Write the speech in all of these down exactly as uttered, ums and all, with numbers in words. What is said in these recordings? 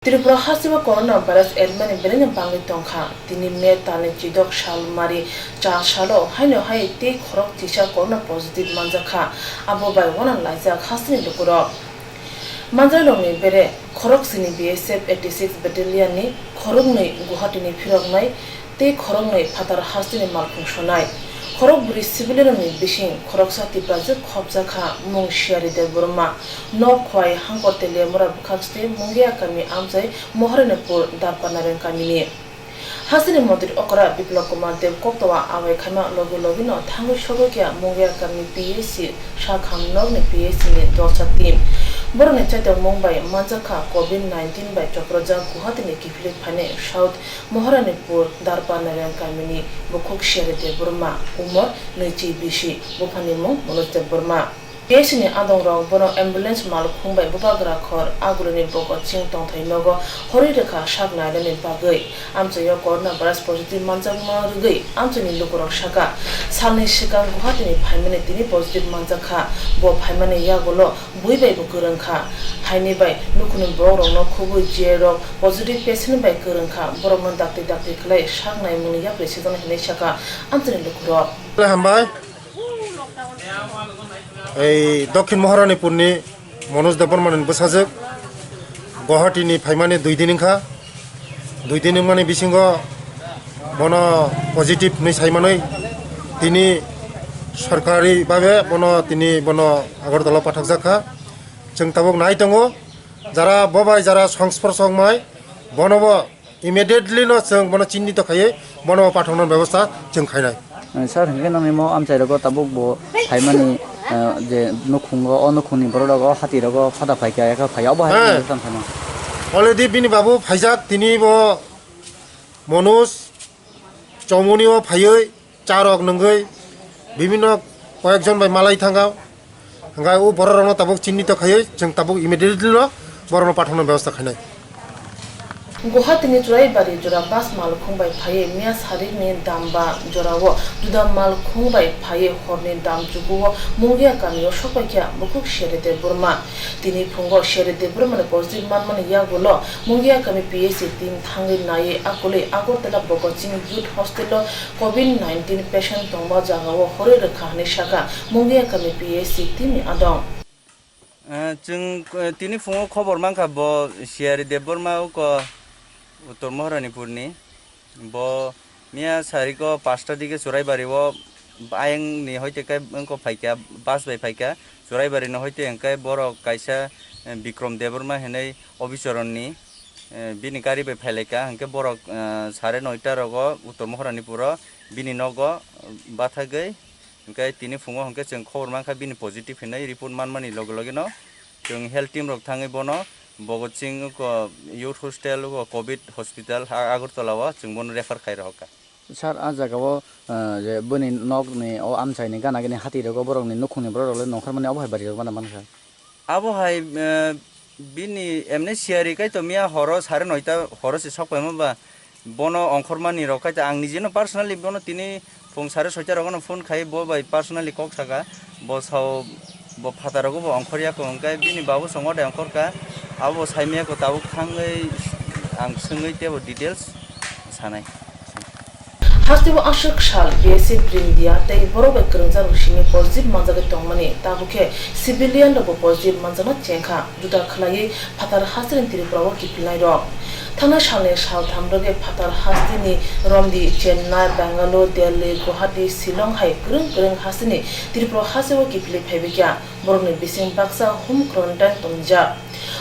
Tripura hasteo coronavirus ermani belai no bangwi tongkha. Tini May talni chidok sal mari cha salo haino hai tei khorok chisa corona positive manjakha. Abo bai uanang laijak hasteni lukurok. Manjairokni bere khorok sini B S F eighty six battalion ni, khoroknwi Guwahati ni phiroknai tei khoroknwi phatar hasteni malkhung sonai. Khorok bwrwi civilian rokni bising khoroksa Tiprajwk khopjakha, mung Siyari Debbarma, nok Khwai Hangkor Teliamura bwkhak site Mungia kami amchai Moharanipur Darpanareng kamini. Hasteni montri okra Biplab Kumar Deb koktowa awai khaima logi logino thangwi sogwi khe Mungia kami P H C sakham nokni P H C ni dorsa team. Borokni chaitokmung bai manjakha covid nineteen bai choprojak Guwahati ni kiphilwi phainai South Moharanipur Darpanareng kamini bukhuk Siyari Debbarma, umor nwichi bisi, buphani mung Manoj Debbarma. P H C ni adongrok bono ambulance malkhung bai bubagra khor agulini bokoching tongthai nogo horwi rwkha sak nainani bagwi. Amchaio coronavirus positive manjakma rwgwi amchaini lukurok sakha, salni swkang Guwahati ni phaimani tini positive manjakha. Bo phaimani yagulo bui bai bo kwrwngkha. Haini bai nukhungni borokrokno khubui je rok positive patient bai kwrwngkha, borokno dakti dakti khlai sak naimungni yapri sijana hinwi sakha amchaini lukurok. Hambai. Ei Dokhin Moharanipurni Manoj Debbarmani bwsajwk Guwahati ni phaimani dui din wngkha. Dui din wngmani bisingo bono positive hinwi saimanwi tini sorkari babe bono tini bono Agartala pathakjak kha. Chwng tabuk nai tongo, jara bo bai jara songspor songmai bono bo immediately no chwng bono chinnito khaiwi bono pathokna bebostha chwng khainai. Eh, sir, hinkhe nangni mo amchai rogo tabuk bo phaimani, eh, je nukhungo, o nukhungni borok rogo hati rogo phada phaikha, yakha phai, obo hai. Heh. Tamo. Already bini babu phaijak, tini bo Manoj Chomoni o phaiwi charok nungwi bibinno koyekjon bai malai thangkha. Hwnkhe o bororokno tabuk chinnito khaiwi chwng tabuk immediately no borokno pathokna bebostha khainai. Guwahati ni Churaibari jora bus malkhung bai phaiwi miya sarikni damba jorao juda malkhung bai phaiwi horni dam jukuo Mungia kamio sokpaikha bukhuk Siyari Debbarma. Tini phungo Siyari Debbarmani positive manmani yagulo Mungia kami P H C team thangwi naiwi akulwi Agartala Bokoching Youth Hostel o covid nineteen patient tongma jagao horwi rwkha hwnwi sakha Mungia kami P H C team ni adong. Eh, chwng, eh, tini phungo khobor mankha bo Siyari Debbarma uko Uttor Moharanipurni. Bo miya sariko pasta dige Churaibari o ayang ni hoite kai wngko phaikha, bus bai phaikha. Churaibari ni hoite hwnkhe borok kaisa, eh, Bikrom Debbarma hinwi Obichoronni, eh, bini gari bai phailaikha, hwnkhe borok, eh, sare noita rogo Uttor Moharanipuro bini nogo, eh, bathagwi, hwnkhe tini phungo hwnkhe chwng khobor mankha bini positive hinwi report manmani loge logeno chwng health team rok thangwi bono Bhagat Singh uko youth hostel uko covid hospital ha Agartala o chwng bono refer khai rohorkha. Sir, a jaga o, ah, je bini nok ni o amchai ni gana gini hati rogo borok ni nukhung ni borok rok le nongkhor mani obo hai bari rok mano mankha. Abo hai, eh, bini emne siyari kai to miya horo sare noita horo se sok paima ba bono ongkhor mani rok kai to ang nije no personally bono tini phung sare soita rogo no phone khai bo bai personally kok saka bo sao bo phataro go bo ongkhor ya ko hwnkhe bini babu songo de ongkhor ka abo bo sai miya ko tabuk thangwi ang swngwi tebo details sanai. Hasteo aswk sal B S F Brindia tei borok bai kwrwngjak rok simi positive manjagwi tongmani, tabuk khe civilian rokbo positive manjakna chengkha, juda khwlaiwi phatar hasteni Tripura o kiphilnai rok. Thangnai salni sal tham rwgwi phatar hasteni Romdi, Chennai, Bangalore, Delhi, Guwahati, Shillong hai kwrwng kwrwng hasteni Tripura hasteo kiphilwi phaibaikha. Borokni bising baksa home quarantine tongjak.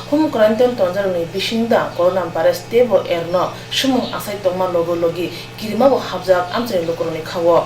Home quarantine tongjak rokni bising da corona virus teibo erno swmung asai tongma logi logi kirima bo hapjak amchaini lukurokni khao.